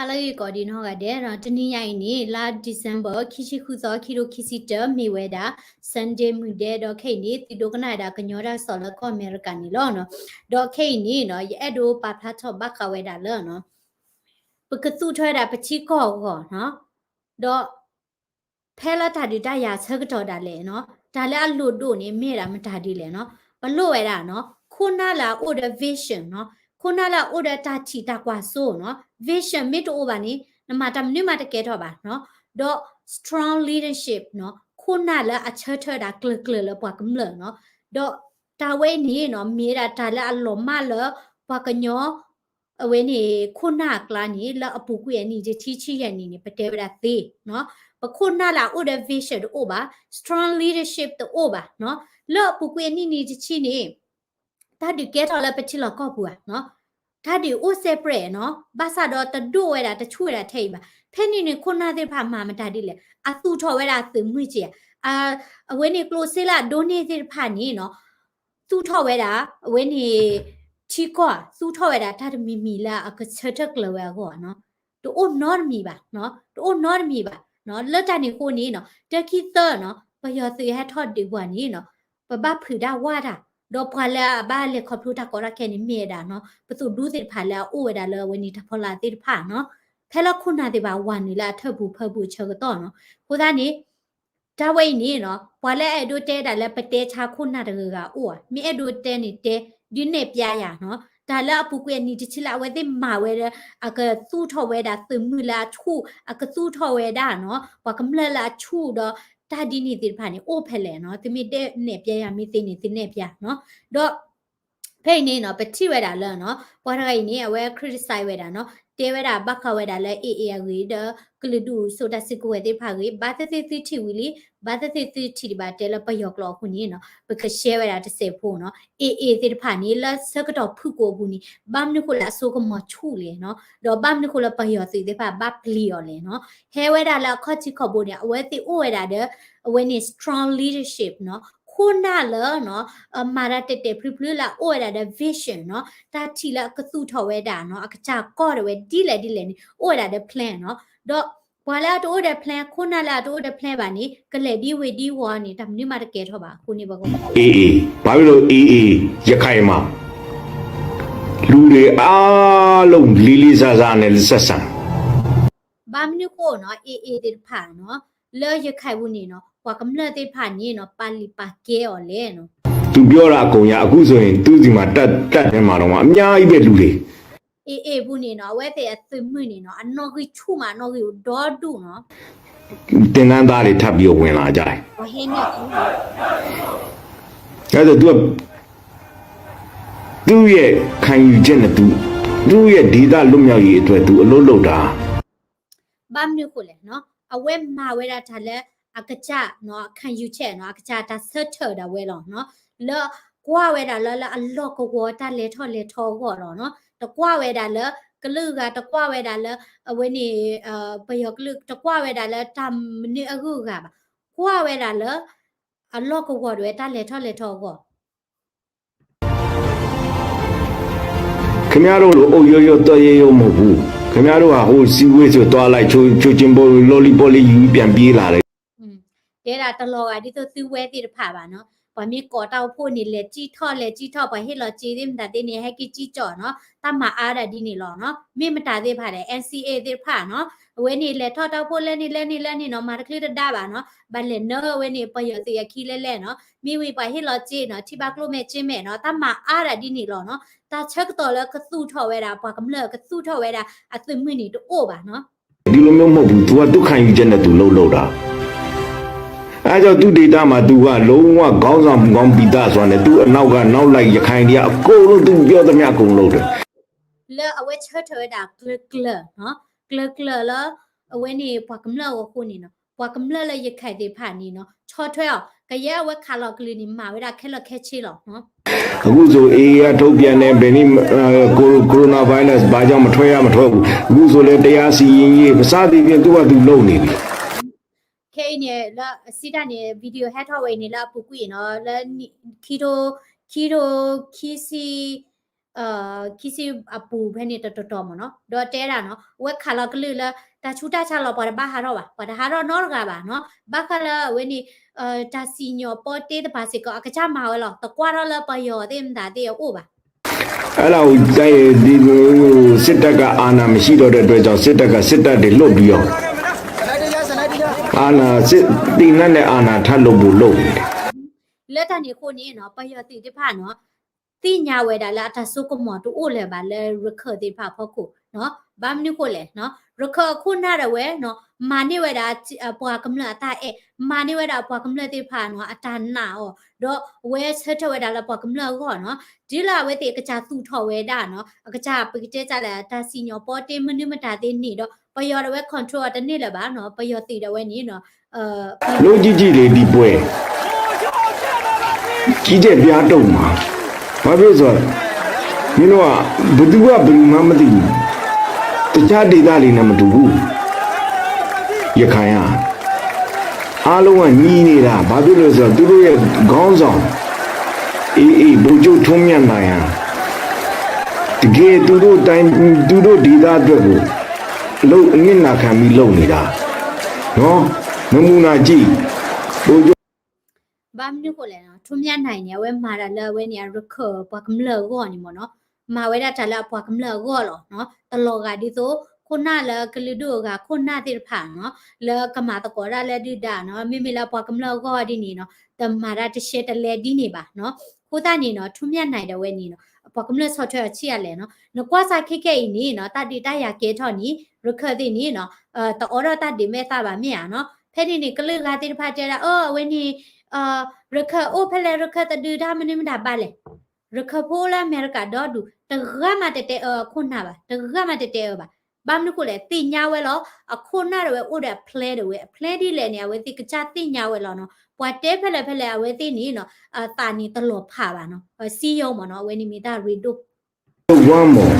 ဟါလၢအဂ့ၤကိးဒံးနီၢ်ဂၤဒဲး, တနံၤညါအံၤန့ၣ် လါ December ခံဆံဃုသီ ခံထိခံဆံတၢ မ့ၢ်ဝဲဒၣ် Sunday မုၢ်ဒဲး, ဒီးခဲအံၤန့ၣ် သုဒိကနၣ်ဝဲဒၣ်ကညီတၢ်ကစီၣ်လၢကီၢ်အမဲရကၤန့ၣ်လီၤ. ဒီးခဲအံၤန့ၣ် ယအဲၣ်ဒိးပာ်ဖျါထီၣ်ဘၣ်ဃးဝဲဒၣ်လၢ ပကသူၣ်ထီၣ်ဝဲဒၣ်ပထံကီၢ်အဂီၢ်, ဒီး ဖဲလၢတၢ်ဒုးတၢ်ယၤဆၢကတီၢ်ဒၣ်လဲာ်နီၤ, တၢ်လၢအလိၣ်ဒိၣ်န့ၣ် မ့ၢ်ဝဲဒၣ်မတၤဒ်လဲၣ်နီၤ. ပလိၣ်ဝဲဒၣ်နီၤ, ခိၣ်နၢ်လၢအအိၣ်ဒီး vision နီၤ, ခိၣ်နၢ်လၢအအိၣ်ဒီးတၢ်ထံၣ်တၢ်ကွၢ်စိနီၤ. Vision မ့ၢ်တအိၣ်ဘၣ်န့ၣ် နမၤတၢ်မနုၤမးတကဲထီၣ်ဘၣ်နီၤ. ဒီး strong leadership နီၤ, ခိၣ်နၢ်လၢအဆၢထၢၣ်ဝဲဒၣ်ကျၢၤကျၢၤလၢပှၤကမျၢၢ်နီၤ. ဒီးတၢ်ဝဲအံၤန့ၣ်နီၤ မ့ၢ်ဝဲဒၣ်တၢ်လၢအလီၤမၢ်လၢပှၤကညီ အဝဲန့ၣ် ခိၣ်နၢ်အကျါန့ၣ် လၢအပူၤကွံာ်အနံၣ်တဆံဆံယဲၢ်နံၣ်န့ၣ် ပတဲဝဲဒၣ်သ့နီၤ. ပခိၣ်နၢ်လၢအအိၣ်ဒီး vision တအိၣ်ဘၣ်, strong leadership တအိၣ်ဘၣ်နီၤ. လၢအပူၤကွံာ်အနံၣ်နံၣ်တဆံန့ၣ် တၢ်ဒုးကဲထီၣ်လၢပထံလီၢ်ကီၢ်ပူၤဧါနီၤ. တၢ်ဒုးအိၣ်စဲပရဲၣ်နီၤ, ဘၣ်ဆၣ်ဒီးတဒိၣ်ဝဲဒၣ်တဆူၣ်ဝဲဒၣ်ထဲအံၤဘၣ်. ဖဲန့ၣ်န့ၣ် ခိၣ်နၢ်သ့ၣ်တဖၣ်မၤမတၤဒ်လဲၣ်, အသူၣ်ထီၣ်ဝဲဒၣ်သုးမုၢ်က့ၤဧါ, အဝဲန့ၣ်ကျိၣ်စ့လၢအဒိးန့ၢ်သ့ၣ်တဖၣ်န့ၣ်နီၤ သူၣ်ထီၣ်ဝဲဒၣ် အဝဲန့ၣ် ထံကီၢ် သူၣ်ထီၣ်ဝဲဒၣ်တၢ်တမံၤမံၤလၢအကဆၢထၢၣ်ကျၢၤဝဲအဂီၢ်နီၤ. တအိၣ်နီတမံၤဘၣ်နီၤ, တအိၣ်နီတမံၤဘၣ်နီၤ. လၢတၢ်န့ၣ်အဃိန့ၣ်နီၤ တခံသၢနီၤ ပယီၤသုးဟဲထီၣ်ဒုးပှၤန့ၣ်နီၤ ပဘၣ်ဖုးတၢ်ဝးတၢ်, ဒီးပှၤလၢအဘၣ်လဲၤခီဖျိတၢ်ကီတၢ်ခဲန့ၣ်မ့ၢ်ဝဲဒၣ်နီၤ ပသိၣ်ဒူသ့ၣ်တဖၣ်လၢအအိၣ်ဝဲဒၣ်လၢအဝဲန့ၣ်တၢ်ဖီလာ်သ့ၣ်တဖၣ်နီၤ. ဖဲလၢခိၣ်နၢ်သ့ၣ်တဖၣ်ဝၤနုာ်လၢအထၢၣ်ပူၤဖၢပူၤအဆၢကတီၢ်နီၤ. အဃိသတးန့ၣ် တၢ်ဝဲအံၤန့ၣ်နီၤ ပှၤလၢအအဲၣ်ဒိးတဲဒၣ်လၢပတဲဆါခိၣ်နၢ်တဂၤဂၤအိၣ်ဧါ, မ့ၢ်အဲၣ်ဒိးတဲန့ၣ်တဲ ဒုးနဲၣ်ပျဲယၤနီၤ. တၢ်လၢအပူၤကွံာ်အနံၣ်တဆံလၢအဝဲသ့ၣ်မၤဝဲဒီး အကသူၣ်ထီၣ်ဝဲဒၣ်သုးမုၢ်လၢအဆူၣ်, အကသူၣ်ထီၣ်ဝဲဒၣ်နီၤ ပှၤကမျၢၢ်လၢအဆူၣ်ဒီး တၢ်ဒ်န့ၣ်သ့ၣ်တဖၣ်န့ၣ် အိၣ်ဖဲလဲၣ်နီၤ. သုမ့ၢ်ဒုးနဲၣ်ပျဲယၤမ့ၢ်သ့န့ၣ် သုနဲၣ်ပျဲနီၤ. ဒီး ဖဲအံၤန့ၣ်နီၤ ပထံၣ်ဝဲဒၣ်လၢနီၤ ပှၤတဂၤအံၤန့ၣ် အဝဲ criticize ဝဲဒၣ်နီၤ တဲဝဲဒၣ်ဘၣ်ဃးဝဲဒၣ်လၢ AA အဂ့ၢ်ဒီး ကလုာ်ဒူၣ်စိာ်တၢ်စုကဝဲၤသ့ၣ်တဖၣ်အဂ့ၢ် ဘၣ်သ့ၣ်သ့ၣ်သုထံၣ်ဝံၤလံ, ဘၣ်သ့ၣ်သ့ၣ်သုထံၣ်ဒံးဘၣ်တဲလၢပယီၤကျိာ်အဃိန့ၣ်နီၤ ပက share ဝဲဒၣ်တစဲးဖိနီၤ. AA သ့ၣ်တဖၣ်န့ၣ် လၢဆၢကတီၢ်ဖုၣ်ကိာ်အပူၤန့ၣ် ဘၣ်မနုၤဃိလၢအစိကမီၤဆူၣ်လဲၣ်နီၤ, ဒီးဘၣ်မနုၤဃိလၢပယီၤသုးသ့ၣ်တဖၣ်ဘၣ်ပျံၤအီၤလဲၣ်နီၤ. ဟဲဝဲဒၣ်လၢအခီၣ်ထံးခီၣ်ဘိန့ၣ် အဝဲသ့ၣ်အိၣ်ဝဲဒၣ်ဒီး အဝဲန့ၣ် strong leadership နီၤ, ခိၣ်နၢ်လၢနီၤ မၤတၢ်တဲာ်တဲာ်ဖျုဖျုလၢအအိၣ်ဝဲဒၣ်ဒီး vision နီၤ, တၢ်ထံၣ်လၢအကသူၣ်ထီၣ်ဝဲဒၣ်နီၤ အကစၢ်ကီၢ်ဒၣ်ဝဲဒ်လဲၣ်ဒ်လဲၣ်န့ၣ် အိၣ်ဝဲဒၣ်ဒီး plan နီၤ. ဒီးပှၤလၢအတအိၣ်ဒီး plan ခိၣ်နၢ်လၢအတအိၣ်ဒီး plan ဘၣ်န့ၣ် ကလဲၤဒ်ဝ့ၤဒ်ဝီၤန့ၣ် တၢ်မနုၤမးတကဲထီၣ်ဘၣ်အဃိန့ၣ် ပက AA, ဘာဖြစ်လို့ AA ရခိုင်မှာ လူတွေအားလုံးလေးလေးစားစားနဲ့ ဆက်ဆံ ဘၣ်မနုၤဃိနီၤ AA သ့ၣ်တဖၣ်နီၤ လၢရခိုင်ပူၤန့ၣ်နီၤ ပှၤကမျၢၢ်သ့ၣ်တဖၣ်န့ၣ်နီၤ ပာ်လုၢ်ပာ်ကဲအီၤလဲၣ်နီၤ. သူပြောတာအကုန်ညာ အခုဆိုရင် သူ့ဆီမှာ တပ် တပ်ထဲမှာတောင်မှ အများကြီးပဲ လူတွေ AA ပူၤန့ၣ်နီၤ အဝဲသ့ၣ်အသုးမုၢ်န့ၣ်နီၤ အနီၣ်ဂံၢ်ဆူၣ်မး အနီၣ်ဂံၢ်အိၣ်ဒီဒူၣ်နီၤ. သင်တန်းသားတွေ ထပ်ပြီးတော့ ဝင်လာကြတယ်. အဲဒါ သူက သူ့ရဲ့ ခံယူချက်နဲ့ သူ သူ့ရဲ့ ဒေသလွတ်မြောက်ရေးအတွက် သူ အလုပ်လုပ်တာ ဘၣ်မနုၤဃိလဲၣ်နီၤ အဝဲမၤဝဲဒၣ်တၢ်လၢ အကစၢ်နီၤ ခံယူချက်နီၤ အကစၢ်တၢ်ဆၢထၢၣ်ဒၣ်ဝဲလီၤနီၤ. လၢကွၢ်ဝဲဒၣ်လၢ လၢအလီၢ်ကဝီၤတၢ်လဲၤထီၣ်လဲၤထီအဂီၢ်လီၤနီၤ. တကွၢ်ဝဲဒၣ်လၢ ကလုာ်ဂၤ တကွၢ်ဝဲဒၣ်လၢ အဝဲန့ၣ် ပယီၤကလုာ် တကွၢ်ဝဲဒၣ်လၢတၢ်မနုၤအဂုၤအဂၤဘၣ်. ကွၢ်ဝဲဒၣ်လၢ အလီၢ်ကဝီၤဒၣ်ဝဲတၢ်လဲၤထီၣ်လဲၤထီအဂီၢ် ခင်ဗျားတို့လို အုတ်ရိုးရိုး သဲရိုးရိုး မဟုတ်ဘူး။ ခင်ဗျားတို့ဟာ ဟို စည်းဝေးဆို သွားလိုက် ချို ချိုချင်းပေါ လောလီပေါလေး ယူပြီး ပြန်ပြေးလာတယ်။ တဲဒၣ်တလီၤဂာ်ဒ်သိးသုဝဲသ့ၣ်တဖၣ်ဘၣ်နီၤ. ပှၤမ့ၢ်ကိးတၢ်အိၣ်ဖှိၣ်န့ၣ် လဲၤစံၣ်ထီၣ် လဲၤစံၣ်ထီၣ် ပှၤဟ့ၣ်လီၤစ့သ့ၣ်မတၤသ့ၣ်န့ၣ် ဟဲက့ၤစံၣ်ကၠီၣ်နီၤ. တၢ်မၤအါဒၣ်ဒ်န့ၣ်လီၤနီၤ. မ့ၢ်မတၤသ့ၣ်တဖၣ်ဒီး NCA သ့ၣ်တဖၣ်နီၤ. အဝဲန့ၣ် လဲၤထီၣ်တၢ်အိၣ်ဖှိၣ်လၢန့ၣ်လၢန့ၣ်လၢန့ၣ်နီၤ မၤတချုးတဒါဘၣ်နီၤ. ဘၣ်လဲၤနၢအဝဲန့ၣ် ပယီၤသုးအခံလဲၣ်လဲၣ်နီၤ. မ့ၢ်ဝံၤပှၤဟ့ၣ်လီၤစ့နီၤ ထံၣ်ဘၣ်ကျိၣ်မဲာ်စ့မဲာ်နီၤ. တၢ်မၤအါဒၣ်ဒ်န့ၣ်လီၤနီၤ. တၢ်ဆၢကတီၢ်လၢကသူၣ်ထီၣ်ဝဲဒၣ် ပှၤကမျၢၢ်ကသူၣ်ထီၣ်ဝဲဒၣ် အသုးမုၢ်န့ၣ်တအိၣ်ဘၣ်နီၤ. ဒီလိုမျိုးမဟုတ်ဘူး။ သူက သူ့ခံယူချက်နဲ့ သူလုပ်လုပ်တာ။ အဲဒါကြောင့် သူ့ဒေသမှာ သူက လုံးဝ ခေါင်းဆောင်ကောင်း ပီသစွာနဲ့ သူ့အနောက်က နောက်လိုက် ရခိုင်တွေက အကုန်လုံး သူပြောသမျှ အကုန်လုပ်တယ်။ လၢအဝဲဆၢထၢၣ်ဝဲဒၣ် ကျၢၤကျၢၤ ကျၢၤကျၢၤလၢ အဝဲန့ၣ် ပှၤကမျၢၢ်အဃိန့ၣ်နီၤ ပှၤကမျၢၢ်လၢရခိုင်သ့ၣ်တဖၣ်န့ၣ်နီၤ ဆီၣ်ထွဲအီၤ ကယဲၢ်အဝဲခးလီၤကလုာ်န့ၣ် မၤဝဲဒၣ်ခဲလၢာ်ခဲဆ့လီၤ. အခုဆို AA က ထုတ်ပြန်တယ် ဘယ်နေ့ အဲ ကို coronavirus ဘာကြောင့် မထွက်ရ မထွက်ဘူး။ အခုဆိုလည်း တရားစီရင်ရေး စသည်ဖြင့် သူ့ဟာသူ လုပ်နေပြီ။ ခဲအံၤန့ၣ် လၢအစံးတၢ်န့ၣ် video ဟဲထီၣ်ဝဲအံၤန့ၣ် လၢအပူၤကွံာ်နီၤ လၢ ခံထိ ခံထိ ခံဆံ ခံဆံအပူၤဖဲန့ၣ်တတီၤတီၤမ့ၢ်နီၤ, ဒီးတဲဒၣ်နီၤ အဝဲခးလီၤကလုၢ်လၢ တၢ်ဆူးတၢ်ဆါလီၤ ပှၤတဘၣ်ဟးထီၣ်ဘၣ်, ပှၤတဟးထီၣ်နီတဂၤဘၣ်နီၤ, ဘၣ်ဃးလၢအဝဲန့ၣ် တၢ်စံၣ်ညီၣ်ပီတ့တဖၣ်စ့ၢ်ကီး အကစၢ်မၤဝဲလီၤ, တကွၢ်ထီၣ်လၢပယီၤသ့ၣ်မတၤသ့ၣ်အအိၣ်ဘၣ်. အဲဒါကို စစ်တပ်က အာဏာမရှိတော့တဲ့အတွက်ကြောင့် စစ်တပ်က စစ်တပ်တွေလုပ်ပြီးတော့ အာဏာ စစ် သေနတ်နဲ့ အာဏာ ထပ်လုပ်ဖို့လုပ်နေတယ်. လၢတၢ်န့ၣ်အဃိန့ၣ်နီၤ ပယီၤသုးသ့ၣ်တဖၣ်နီၤ သ့ၣ်ညါဝဲဒၣ်လၢအတၢ်စိကမီၤတအိၣ်လၢၤဘၣ်လၢရခၢၣ်သ့ၣ်တဖၣ်အဖီခိၣ်နီၤ, ဘၣ်မနုၤဃိလဲၣ်နီၤ, ရခၢၣ်အခိၣ်နၢ်ဒၣ်ဝဲနီၤ မၤန့ၢ်ဝဲဒၣ်ပှၤကမျၢၢ်အတၢ်အဲၣ်, မၤန့ၢ်ဝဲဒၣ်ပှၤကမျၢၢ်သ့ၣ်တဖၣ်နီၤ အတၢ်နာ်အီၤ, ဒီးအဝဲဆၢထၢၣ်ဝဲဒၣ်လၢပှၤကမျၢၢ်အဂီၢ်နီၤ, တုၤလၢအဝဲသ့ၣ်အကစၢ်သူၣ်ထီၣ်ဝဲဒၣ်နီၤ အကစၢ်ပကတဲစၢ်လၢတၢ်စံၣ်ညီၣ်ပီတ့မနုၤမတၤသ့ၣ်န့ၣ်ဒီး ပယီၤဒၣ်ဝဲ control အီၤတန့ၢ်လၢၤဘၣ်နီၤ, ပယီၤသုးဒၣ်ဝဲန့ၣ်နီၤ လုံးကြီးကြီးလေ ဒီပွဲ ကြီးတဲ့ပြားတုပ်မှာ ဘာဖြစ်လို့ဆိုတော့ မင်းတို့က ဘယ်သူက ဘယ်သူမှန်းမသိဘူး တခြားဒေသတွေနဲ့မတူဘူး ရခိုင်က အားလုံးကညီနေတာ ဘာဖြစ်လို့လဲဆိုတော့ သူတို့ရဲ့ခေါင်းဆောင် အေးအေး ဗိုလ်ချုပ်ထွန်းမြတ်နိုင်ဟာ တကယ်သူတို့တိုင်း သူတို့ဒေသအတွက်ကို အနစ်နာခံပြီးလုပ်နေတာ နော် နမူနာကြည့် ဗိုလ်ချုပ် ဘၣ်မနုၤဃိလဲၣ်နီၤ, ထွန်းမြတ်နိုင်န့ၣ် အဝဲမၤတၢ်လၢအဝဲန့ၣ် အရခၢၣ်ပှၤကမျၢၢ်အဂီၢ်န့ၣ်မ့ၢ်နီၤ, မၤဝဲဒၣ်တၢ်လၢအပှၤကမျၢၢ်အဂီၢ်လီၤနီၤ, တလီၤဂာ်ဒ်သိး ခိၣ်နၢ်လၢကလုာ်ဒူၣ်အဂၤခိၣ်နၢ်သ့ၣ်တဖၣ်နီၤ, လၢကမၤသကိးတၢ်လၢဒုၣ်ဒါနီၤ, မ့မ့ၢ်လၢပှၤကမျၢၢ်အဂီၢ်ဒ်န့ၣ်နီၤ, တမၤတၢ်တရှဲတလဲဒ်န့ၣ်ဘၣ်နီၤ, အဃိသတးန့ၣ်နီၤ ထွန်းမြတ်နိုင်ဒၣ်ဝဲန့ၣ်နီၤ ပှၤကမျၢၢ်ဆီၣ်ထွဲအီၤဆံးအါလဲၣ်နီၤ, နကွၢ်စၢ်ခဲခဲအံၤန့ၣ်နီၤ တၢ်ဒုးတၢ်ယၤကဲထီၣ်န့ၣ် ရခၢၣ်သ့ၣ်န့ၣ်နီၤ တအိးထီၣ်တၢ်ဒုးမဲာ်သၣ်ဘၣ်မ့ၢ်ဧါနီၤ, ဖဲန့ၣ်န့ၣ် ကလုာ်ဂၤသ့ၣ်တဖၣ်တဲဒၣ် အၢ အဝဲန့ၣ် ရခၢၣ်အိၣ်ဖဲလဲၣ် ရခၢၣ်တဒုးတၢ်မနုၤမတၤဘၣ်လဲၣ်, ရခၢၣ်ဖိလၢအမဲရကၤဒီဒူၣ် တဂၤမးတတဲအၢအခိၣ်နၢ်ဘၣ်, တဂၤမးတတဲအၢဘၣ်, ဘၣ်မနုၤဃိလဲၣ် သ့ၣ်ညါဝဲလီၤ, အခိၣ်နၢ်ဒၣ်ဝဲအိၣ်ဒီးအ plan ဒၣ်ဝဲ အ plan ဒ်လဲၣ်န့ၣ် အဝဲသ့ၣ်ကစၢ်သ့ၣ်ညါဝဲလီၤနီၤ, ပှၤတဲဖဲလဲၣ်ဖဲလဲၣ် အဝဲသ့ၣ်န့ၣ်နီၤ အသးန့ၣ်တလီၤဖးဘၣ်နီၤ, စံယိမ့ၢ်နီၤ အဝဲန့ၣ်မ့ၢ်တၢ်ရ့ဒိၣ် ဝါမော်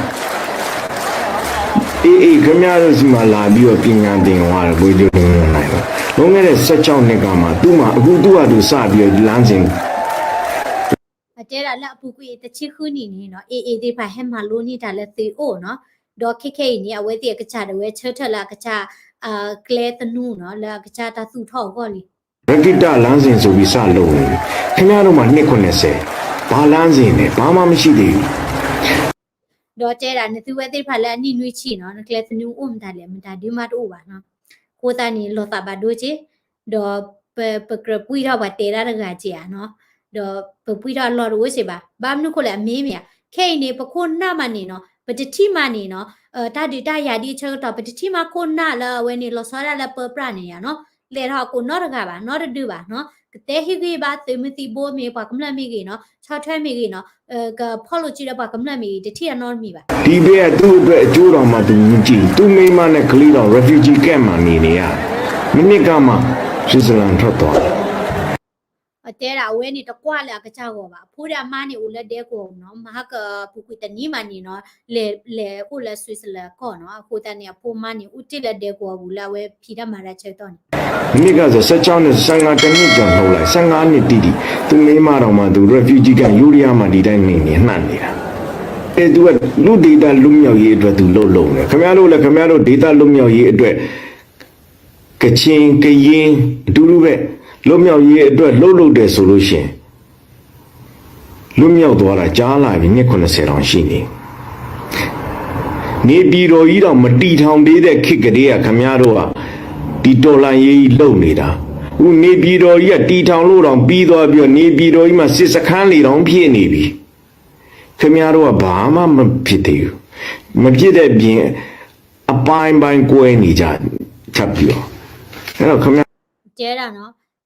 AA ခင်ဗျားတို့ဆီမှာလာပြီးတော့ ပညာသင်သွားတယ် ဗိုလ်ချုပ်ထွန်းမြတ်နိုင်။ လွန်ခဲ့တဲ့ ဆယ့်ခြောက်နှစ်ကမှ သူ့မှာ အခုသူ့ဟာသူ စပြီးတော့ လမ်းစဉ် အတဲဒၣ်လၢအပူၤကွံာ်တဆံဃုနံၣ်န့ၣ်နီၤ AA သ့ၣ်တဖၣ်ဟဲမၤလိန့ၢ်တၢ်လၢသုးအိၣ်နီၤ, ဒီးခဲခဲအံၤန့ၣ် အဝဲသ့ၣ်အကစၢ်ဒၣ်ဝဲဆၢထၢၣ်လၢအကစၢ် ကျဲသနူနီၤ လၢအကစၢ်တၢ်သူၣ်ထီၣ်အဂီၢ်လံ ရက္ခိတလမ်းစဉ်ဆိုပြီး စလုပ်နေပြီ။ ခင်ဗျားတို့မှာ နှစ်ခုနှစ်ဆယ် ဘာလမ်းစဉ်လဲ ဘာမှမရှိသေးဘူး ဒီးတဲဒၣ် နသုဝဲသ့ၣ်တဖၣ်လၢအနံၣ်နွံဆံနီၤ နကျဲသနူအိၣ်မတၤလဲၣ် မတၤဒုးမးတအိၣ်ဘၣ်နီၤ, အဃိသတးန့ၣ် လီၤသးဘၣ်ဒိက့ၤ, ဒီးပကြၢးပှံၢ်ထီၣ်ပှၤတဲဒၣ်တဂၤက့ၤဧါနီၤ, ဒီးပပှံၢ်ထီၣ်အလီၢ်တအိၣ်စ့ၢ်ဘၣ်, ဘၣ်မနုၤဃိလဲၣ် အမ့ၢ်မ့ၢ်ဧါ, ခဲအံၤန့ၣ် ပခိၣ်နၢ်မးန့ၣ်နီၤ ပတထံၣ်မးန့ၣ်နီၤ တၢ်ဒုးတၢ်ယၤဒ်အဆၢကတီၢ် ပတထံၣ်မးခိၣ်နၢ်လၢအဝဲန့ၣ် လီၤဆီဒၣ်လၢပၢပြးန့ၣ်ဧါနီၤ, လဲၤထီၣ်အကိးနီတဂၤဘၣ် နီတဒုဘၣ်နီၤ, ကတဲဟ့ၣ်ဂံၢ်ဘါသုးမုၢ်သံၣ်ဘိမ့ၢ် ပှၤကမျၢၢ်မ့ၢ်ဂ့ၤနီၤ, ဆီၣ်ထွဲမ့ၢ်ဂ့ၤနီၤ, ကဖီၣ်လိာ်စုဒီးပှၤကမျၢၢ်မ့ၢ်ဂ့ၤ တထံၣ်အနီတမံၤဘၣ်. ဒီဘက်သူ့အတွက်အကျိုးတောင်မှသူမကြည့်ဘူး သူ့မိန်းမနဲ့ကလေးတောင် refugee camp မှာနေနေရတယ် မနှစ်ကမှ Switzerland ထွက်သွားတယ် အတဲဒၣ်အဝဲန့ၣ်တကွၢ်လၢအကစၢ်ဂီၢ်ဘၣ်, အဖိဒီးအမါန့ၣ်အိၣ်လၢဒဲကဝီၤပူၤနီၤ, မဟါကပူၤကွံာ်တနံၤမးန့ၣ်နီၤ, လဲၤလဲၤအိၣ်လၢ Switzerland ကီၢ်နီၤ, အဃိသတးန့ၣ် အဖိအမါန့ၣ် အိၣ်တ့ၢ်လၢဒဲကဝီၤပူၤလၢအဝဲဖံးတၢ်မၤတၢ်ဆၢကတီၢ်န့ၣ် မနှစ်ကဆို ဆယ့်ခြောက်နှစ် ဆယ့်ငါး တစ်နှစ်ကျော်နှုတ်လိုက် ဆယ့်ငါးနှစ်တိတိ သူ့မိန်းမတောင်မှ သူ refugee camp ယိုးဒယားမှာ ဒီတိုင်းနေနေ နှံ့နေတာ အဲ သူက သူ့ဒေသလွတ်မြောက်ရေးအတွက် သူလုပ်လုပ်နေ ခင်ဗျားတို့လည်း ခင်ဗျားတို့ဒေသလွတ်မြောက်ရေးအတွက် ကချင် ကရင် အတူတူပဲ လွတ်မြောက်ရေးအတွက် လုပ်လုပ်တယ်ဆိုလို့ရှိရင် လွတ်မြောက်သွားတာ ကြာလာပြီ နှစ်ခုနှစ်ဆယ်တောင်ရှိနေ နေပြည်တော်ကြီးတောင် မတည်ထောင်သေးတဲ့ခေတ်ကတည်းက ခင်ဗျားတို့က ဒီတော်လှန်ရေးကြီးလုပ်နေတာ အခုနေပြည်တော်ကြီးက တည်ထောင်လို့တောင်ပြီးသွားပြီးတော့ နေပြည်တော်ကြီးမှာ စစ်စခန်းတွေတောင်ဖြစ်နေပြီ ခင်ဗျားတို့က ဘာမှမဖြစ်သေးဘူး မဖြစ်တဲ့အပြင် အပိုင်းပိုင်းကွဲနေကြ ထပ်ပြီးတော့ အဲ့တော့ ခင်ဗျား တဲဒၣ်နီၤ,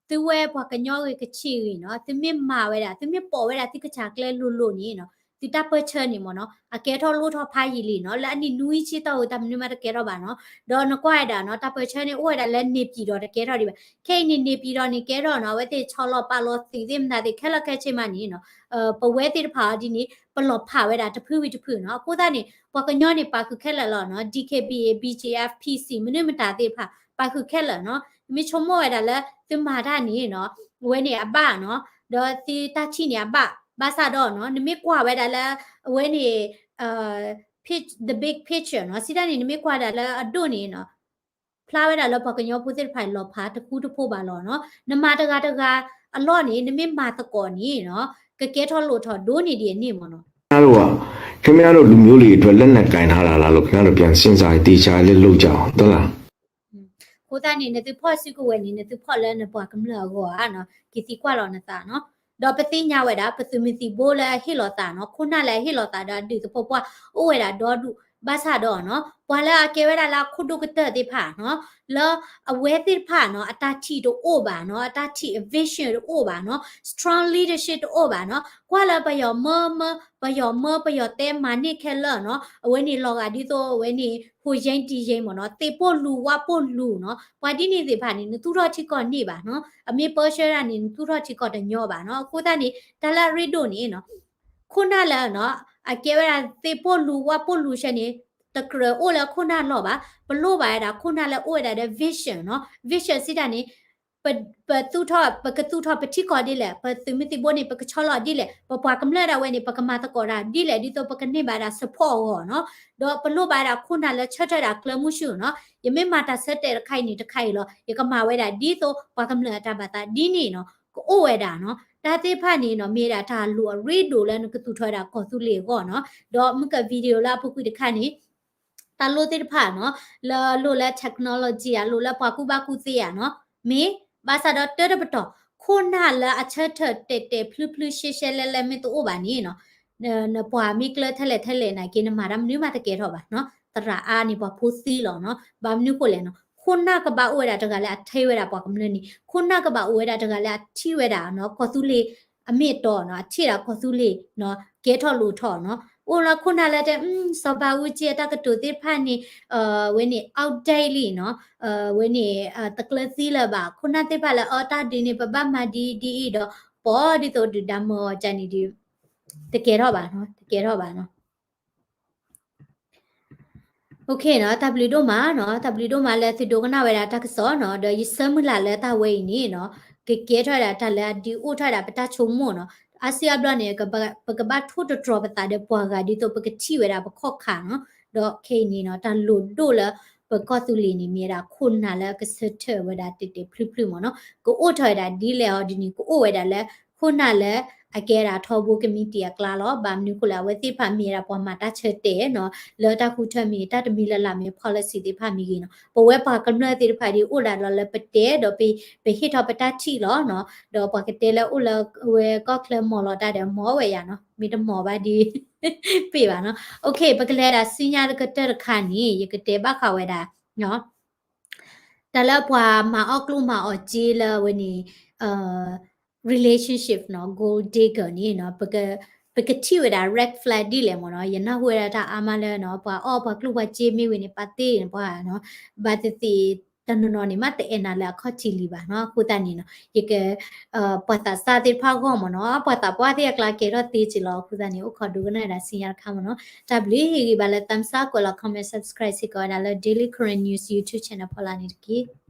သုဝဲပှၤကညီဂ့ၤ ကချ့ၣ်ဂ့ၤနီၤ, သုမ့ၢ်မၤဝဲဒၣ် သုမ့ၢ်ပိာ်ဝဲဒၣ်သုကစၢ်ကျဲလိၤလိၤန့ၣ်နီၤ, သုတၢ်ပၢၢ်ဆၢန့ၣ်မ့ၢ်နီၤ အကဲထီၣ်လိၣ်ထီၣ်ဖးယံာ်လံနီၤ, လၢအနံၣ်နွံဆံတီၢ်ဝံၤ တၢ်မနုၤမးတကဲထီၣ်ဘၣ်နီၤ, ဒီးနကွၢ်ဝဲဒၣ်နီၤ တၢ်ပၢၢ်ဆၢန့ၣ် အိၣ်ဝဲဒၣ်လၢနေပြည်တော်တကဲထီၣ်ဒံးဘၣ်, ခဲအံၤန့ၣ် နေပြည်တော်န့ၣ် ကဲထီၣ်နီၤ အဝဲသ့ၣ်ဆီလီၤပာ်လီၤသုးသ့ၣ်မတၤသ့ၣ် ခဲလၢာ်ခဲဆ့မးန့ၣ်နီၤ, ပဝဲသ့ၣ်တဖၣ်အီၤဒ်န့ၣ် ပလီၤဖးဝဲဒၣ်တဖုဝံၤတဖုနီၤ, အဃိသတးန့ၣ် ပှၤကညီန့ၣ် ပာ်ဃုာ်ခဲလၢာ်လီၤနီၤ, DKBA BGF PC မနုၤမတၤသ့ၣ်တဖၣ် ပာ်ဃုာ်ခဲလၢာ်နီၤ, မ့ၢ်ဆိကမိၣ်ဝဲဒၣ်လၢ သုမၤတၢ်န့ၣ်နီၤ အဝဲန့ၣ်အဘၣ်နီၤ, ဒီးသုတၢ်ထံၣ်န့ၣ်အဘၣ် ဘၣ်ဆၣ်ဒီးနီၤ နမ့ၢ်ကွၢ်ဝဲဒၣ်လၢ အဝဲန့ၣ် the big picture နီၤ စံးတၢ်န့ၣ် နမ့ၢ်ကွၢ်ဒၣ်လၢအဒိၣ်န့ၣ်နီၤ ဖျါဝဲဒၣ်လၢပှၤကညီဖိသ့ၣ်တဖၣ်န့ၣ် လီၤဖးတဃူတဖိးဘၣ်လီၤနီၤ. နမၤတဂၤတဂၤအလီၢ်န့ၣ် နမ့ၢ်မၤသကိးန့ၣ်နီၤ ကကဲထီၣ်လိၣ်ထီၣ်ဒိၣ်န့ၢ်ဒံးအန့ၣ်မ့ၢ်နီၤ. ခင်ဗျားတို့က ခင်ဗျားတို့လူမျိုးတွေအတွက် လက်နက်ကိုင်ထားတာလားလို့ ခင်ဗျားတို့ပြန်စဉ်းစားသေချာလေးလုပ်ကြအောင် ဟုတ်လား. အဃိသတးန့ၣ် နသုဖီၣ်စုကဝဲၤန့ၣ် နသုဖီၣ်လၢနပှၤကမျၢၢ်အဂီၢ်ဧါနီၤ ကသံကွၢ်လီၤနသးနီၤ. ဒီးပသ့ၣ်ညါဝဲဒၣ် ပသုးမုၢ်သံၣ်ဘိလၢအဟ့ၣ်လီၤသးနီၤ ခိၣ်နၢ်လၢအဟ့ၣ်လီၤသးဒီးအဒူၣ်သပှၢ်ပှၢ် အိၣ်ဝဲဒၣ်ဒီဒူၣ် ဘၣ်ဆၣ်ဒီးနီၤ ပှၤလၢအကဲဝဲဒၣ်လၢအခိၣ်ဒိၣ်ကတၢၢ်သ့ၣ်တဖၣ်နီၤ လၢအဝဲသ့ၣ်တဖၣ်နီၤ အတၢ်ထံၣ်တအိၣ်ဘၣ်နီၤ အတၢ်ထံၣ်အ vision တအိၣ်ဘၣ်နီၤ strong leadership တအိၣ်ဘၣ်နီၤ ကွၢ်လၢပယီၤမၢမၢ ပယီၤမၢပယီၤတဲမၤန့ၢ်ခဲလၢာ်နီၤ အဝဲန့ၣ်လီၤဂာ်ဒ်သိးအဝဲန့ၣ် ဟိုယိမ်းဒီးယိမ်းမ့ၢ်နီၤ သ့ၣ်ပိၢ်လူၤဝၣ်ပိၢ်လူၤနီၤ ပှၤဒ်န့ၣ်သ့ၣ်တဖၣ်န့ၣ် နသူၣ်ထီၣ်ထံကီၢ်န့ၢ်ဘၣ်နီၤ အမ့ၢ်ပၢဆှၢဒၣ်န့ၣ် နသူၣ်ထီၣ်ထံကီၢ်တညီဘၣ်နီၤ အဃိသတးန့ၣ် တၢ်လၢအရ့ဒိၣ်န့ၣ်နီၤ ခိၣ်နၢ်လၢနီၤ အကဲဝဲဒၣ်သ့ၣ်ပိၢ်လူၤဝၣ်ပိၢ်လူၤဆဲန့ၣ် တကြၢးအိၣ်လၢခိၣ်နၢ်လီၢ်ဘၣ် ပလိၣ်ဘၣ်ဝဲဒၣ်ခိၣ်နၢ်လၢအိၣ်ဝဲဒၣ်ဒီး vision နီၤ vision စံးတၢ်န့ၣ် ပ ပသူၣ်ထီၣ် ပကသူၣ်ထီၣ်ပထံကီၢ်ဒ်လဲၣ် ပသုးမုၢ်သံၣ်ဘိန့ၣ် ပကဆီလီၤဒ်လဲၣ် ပပှၤကမျၢၢ်ဒၣ်ဝဲန့ၣ် ပကမၤသကိးတၢ်ဒ်လဲၣ် ဒ်သိးပကန့ၢ်ဘၣ်ဒၣ် support အဂီၢ်နီၤ ဒီးပလိၣ်ဘၣ်ဝဲဒၣ်ခိၣ်နၢ်လၢဆၢထၢၣ်ဒၣ်ကျၢၤမုၢ်ဆူၣ်နီၤ ယမ့ၢ်မၤတၢ်ဆၢတဲာ်တခါအံၤန့ၣ်တခါအံၤလီၤ ယကမၤဝဲဒၣ်ဒ်သိးပှၤကမျၢၢ်အတၢ်ဘၣ်သးဒ်န့ၣ်နီၤ ကအိၣ်ဝဲဒၣ်နီၤ တၢ်သ့ၣ်တဖၣ်န့ၣ်နီၤ မ့ၢ်ဒၣ်တၢ်လိၣ်အရ့ဒိၣ်လၢနကသူၣ်ထီၣ်ဝဲဒၣ်ကီၢ်သူလ့ၤအဂီၢ်နီၤ ဒီးမုၢ်က video လၢအပူၤကွံာ်တခါန့ၣ် တၢ်လိၣ်သ့ၣ်တဖၣ်နီၤ လၢလိၣ်လၢ technology ဧါ လိၣ်လၢပှၤကူၣ်ဘၣ်ကူၣ်သ့ဧါနီၤ မ့ၢ် ဘၣ်ဆၣ်ဒီးတၢ်တပတီၢ် ခိၣ်နၢ်လၢအဆၢထၢၣ်တဲာ်တဲာ်ဖျုဖျုရှဲရှဲလဲလဲမ့ၢ်တအိၣ်ဘၣ်န့ၣ်နီၤ နပှၤမ့ၢ်ကျၢၤထဲလဲၣ်ထဲလဲၣ်နာ်က့ နမၤတၢ်မနုၤမးတကဲထီၣ်ဘၣ်နီၤ သရၣ်အါန့ၣ် ပှၤဖိသံလီၤနီၤ ဘၣ်မနုၤဃိလဲၣ်နီၤ ခိၣ်နၢ်ကဘၣ်အိၣ်ဝဲဒၣ်တဂၤလၢအထဲဝဲဒၣ်ပှၤကမျၢၢ်န့ၣ် ခိၣ်နၢ်ကဘၣ်အိၣ်ဝဲဒၣ်တဂၤလၢအထံၣ်ဝဲဒၣ်နီၤ ကီၢ်သူလ့ၤအမ့ၢ်အတီနီၤ အထံၣ်ဒၣ်ကီၢ်သူလ့ၤနီၤ ကဲထီၣ်လိၣ်ထီၣ်နီၤ အိၣ်လၢခိၣ်နၢ်လၢတဲ စီၤဘးအူကၠံအတၢ်ကတိၤသ့ၣ်တဖၣ်န့ၣ် ဝဲန့ၣ် outdated လံနီၤ ဝဲန့ၣ် တကျၢၤသံလၢၤဘၣ် ခိၣ်နၢ်သ့ၣ်တဖၣ်လၢအတၢ်ဒ်န့ၣ် ပဘၣ်မၤဒ်ဒ်အံၤဒီး ပီဒ်သိးဒုၣ်ဒါမၢအီၤကန့ၣ်ဒီး တကဲထီၣ်ဘၣ်နီၤ တကဲထီၣ်ဘၣ်နီၤ OK နီၤ တၢ်ဘျုးဒိၣ်မးနီၤ တၢ်ဘျုးဒိၣ်မးလၢသုဒိကနၣ်ဝဲဒၣ်တၢ်ကစီၣ်နီၤ ဒီးယဆၢမုၢ်လၢ်လၢတၢ်ဝဲအံၤန့ၣ်နီၤ ကကဲထီၣ်ဝဲဒၣ်တၢ်လၢအဒုးအိၣ်ထီၣ်ဝဲဒၣ်ပတၢ်ဆိကမိၣ်နီၤ အါစုအါဘျီန့ၣ် ပကဘၣ်ထိၣ်သတြီၤပသးဒီးပှၤဂၤဒ်သိးပကထံၣ်ဝဲဒၣ်ပခီၣ်ခါနီၤ ဒီးခဲအံၤန့ၣ်နီၤ တၢ်လိၣ်ဒိၣ်လၢပကီၢ်သူလ့ၤန့ၣ် မ့ၢ်ဝဲဒၣ်ခိၣ်နၢ်လၢအကဆၢထၢၣ်ဝဲဒၣ်တဲာ်တဲာ်ဖျုဖျုမ့ၢ်နီၤ ကအိၣ်ထီၣ်ဝဲဒၣ်ဒ်လဲၣ်အီၤဒ်န့ၣ် ကအိၣ်ဝဲဒၣ်လၢ ခိၣ်နၢ်လၢအကဲဒၣ်ထီဘိကမံးတံာ်အကျါလီၤ ဘၣ်မနုၤဃိလဲၣ် အဝဲသ့ၣ်တဖၣ်မ့ၢ်ဝဲဒၣ်ပှၤမၤတၢ်ဆၢတဲာ်နီၤ လၢတၢ်ဃုထၢမ့ၢ်ဂ့ၤ တၢ်တမံၤလၢ်လၢ်မ့ၢ် policy သ့ၣ်တဖၣ်မ့ၢ်ဂ့ၤနီၤ ပဝဲပှၤကမျၢၢ်သ့ၣ်တဖၣ်ဒ်အိၣ်ဒၣ်လီၤလၢပတဲဒီးပ ပဟ့ၣ်ထီၣ်ပတၢ်ထံၣ်လီၤနီၤ ဒီးပှၤကတဲလၢအိၣ်လၢဝဲကီၢ်ချၢမီၤလီၤတၢ်ဒီးမီၤဝဲယၤနီၤ မ့ၢ်တမီၤဘၣ်ဒီး ပ့ၢ်ဘၣ်နီၤ OK ပကလဲၤဒၣ်ဆူညါတကတၢၢ်တခါန့ၣ် ယကတဲဘၣ်ဃးဝဲဒၣ် တၢ်လၢပှၤမၤအီၣ်ကျိၣ်မၤအီၣ်စ့လၢအဝဲန့ၣ် relationship နီၤ gold digger န့ၣ်နီၤ ပကထံၣ်ဝဲဒၣ် red flag ဒ်လဲၣ်မ့ၢ်နီၤ ယနၢ်ဟူဝဲဒၣ်တၢ်အါမးလၢနီၤ ပှၤအီၣ်ပှၤကျိၣ်ပှၤစ့မ့ၢ်ဝဲန့ၣ် ပာ်တ့ၢ်န့ၣ်ပှၤနီၤ ဘၣ်သ့ၣ်သ့ၣ် တနီၤနီၤန့ၣ် မ့ၢ်တအဲၣ်နၤလၢအခီၣ်ထံးလံဘၣ်နီၤ အဃိသတးန့ၣ်နီၤ ယက ပှၤသးစၢ်သ့ၣ်တဖၣ်အဂီၢ်မ့ၢ်နီၤ ပှၤသးပှၢ်သ့ၣ်အကျါကဲထီၣ်သ့က့ၤလီၤ အဃိသတးန့ၣ် အိၣ်ခိးဒိကနၣ်ဝဲဒၣ်ဆူညါတခါမ့ၢ်နီၤ တၢ်ဘျုးဟ့ၣ်ဂံၢ်ဘါလၢ thumbs up ကွဲးလီၤ comment subscribe စ့ၢ်ကီးဝဲဒၣ်လၢ Daily Karen News YouTube channel ဖီလာ်န့ၣ်တက့ၢ်.